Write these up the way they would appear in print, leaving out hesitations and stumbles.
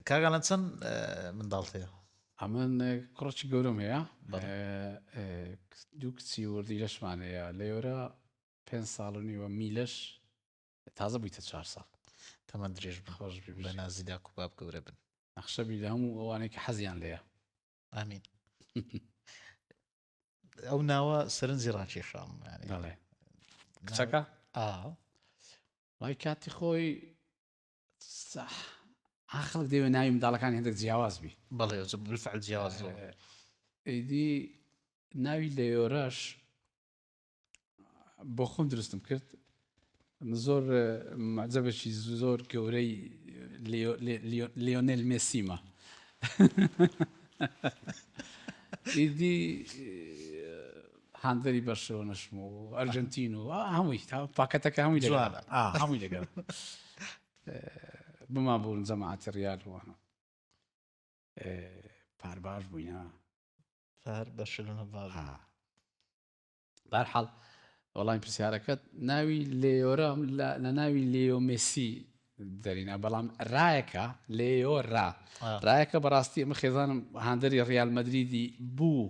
کاک ئالان چەند منداڵت هەیە؟ ئەمن کوڕێکی گەورەم هەیە دوو کچی وردی لەشمان هەیە لەێرە پێ ساڵ و نیوە میلەش تازە بوویتە چوار ساڵ. تەمەن درێژ بن خۆش بی بە نازی داک و باب گەورە بن. نەخشە بی لە هەموو ئەوانەی کە حەزیان لێیە. ئامین. ئەو ناوە سەرنجی ڕاکێشام. بەڵێ. کچەکە؟ ئا. وای کاتی خۆی ئا خەڵک دەیەوێت ناوی منداڵەکانی هەندێک جیاواز بی. بەڵێ بالفعل جیاواز زۆر. ئیدی ناوی لەیۆرەش بۆ خۆم دروستم کرد زۆر معجبێکی زۆر گەورەی لیۆنێل مێسیمە ئیدی هاندەری بەرشەلۆنەشم و ئەرجنتین و هەمووی پاکەتەکە هەمووی لەگەڵ هەمووی لەگەڵ بمان بوون جەماعەتی ڕیال وە پار باش بووینە پار بەرشەلۆنە باش بەهەرحاڵ وەڵامی پرسیارەکەت ناوی لێیۆرە لە ناوی لێیۆ مێسی دەرینا بەڵام رایەکە لێیۆ را رایەکە بەڕاستی ئەمە خێزانم هاندەری ریال مەدریدی بوو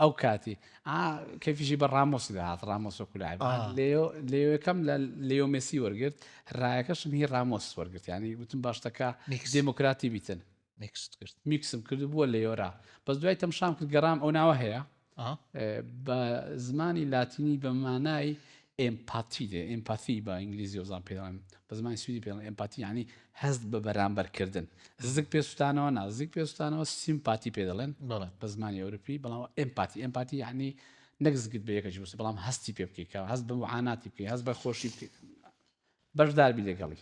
ئەو کاتی کەفیشی بە ڕامۆسی دەهات ڕامۆس وەکو لاعب لێیۆ لێیۆکەم لە لێیۆ مێسی وەرگرت رایەکەشم هی ڕامۆس وەرگرت ینی وتم باشتەکە دێموکراتی بیتن میکست کرد میکسم کرد و بووە لێیۆرا بەس دوای تەمشام کرد گەڕام ئەو ناوە هەیە بە زمانی لاتینی بە مانای empati دێ empathy بە ئینگلیزی وزان پێڵێن بە زمانی سویدی پێڵێن empati یعنی هەست بە بەرامبەرکردن زگ پێسوتانەوە نا زگ پێسوتانەوە sympathy پێ دەڵێن بە زمانی ئەوروپی بەڵام empathy empathy یعنی نەک زگت بە یەکەکی بوسێ بەڵام هەستی پێ بکەیت کە هەست بە معاناتی بکەی هەست بە خۆشی بکەیت بەشداربی لەگەڵی.